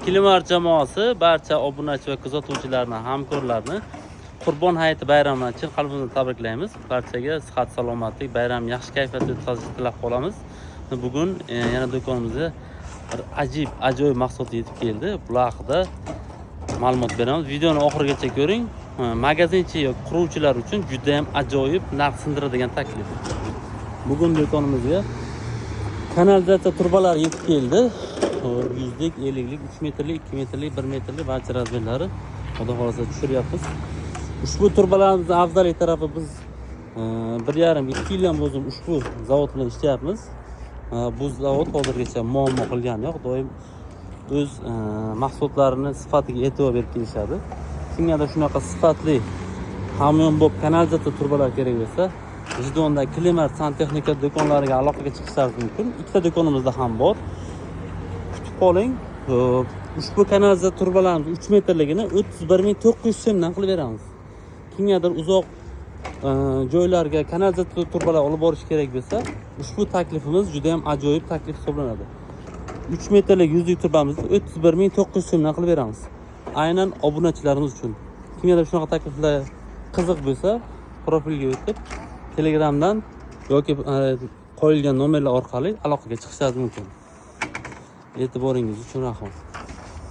Kilimar jamoasi barcha obunachi va kuzatuvchilarni, hamkorlarni Qurbon hayiti bayrami bilan chin qalbimizdan tabriklaymiz. Barchaga sihat, salomatlik, bayram yaxshi kayfiyatda o'tkazishni tilab qolamiz. Bugun yana do'konimizga bir ajib, ajoyib mahsulot yetib keldi. Bular haqida ma'lumot beramiz. Videoni oxirigacha ko'ring. Magazinchi yoki quruvchilar uchun juda ham ajoyib, narx sindiradigan taklif. Bugun do'konimizga kanalizatsiya trubalari yetib keldi. Xo'p, 100lik, 50lik, 3 metrlik, 2 metrlik, 1 metrlik barcha razmerlari, xudo xohlasa, tushiryapmiz. Ushbu trubalarimizni afzallik tarafi, biz 1,5-2 yildan beri ushbu zavod bilan ishlayapmiz. Bu zavod hozirgacha muammo qilgani yo'q. Doim o'z mahsulotlarini sifatiga e'tibor berib kelishadi. Kimgadir shunaqa sifatli hamyonbop kanalizatsiya trubalar kerak bo'lsa, G'ijduvonda Klimar santexnika do'konlariga aloqaga chiqishlaringiz mumkin. Ikkita do'konimizda ham bor. Kutib qoling. Xo'p, ushbu kanalizatsiya trubalarimiz 3 metrligini 31 900 so'mdan qilib beramiz. Kimgadir uzoq joylarga kanalizatsiya trubalar olib borish kerak bo'lsa, ushbu taklifimiz juda ham ajoyib taklif hisoblanadi. 3 metrlik 100lik trubamizni 31 900 so'mdan qilib beramiz. Aynan obunachilarimiz uchun. Kimgadir shunaqa takliflar qiziq bo'lsa, profilga o'tib, Telegramdan yoki qo'yilgan nomerlar orqali aloqaga chiqishingiz mumkin. E'tiboringiz uchun rahmat.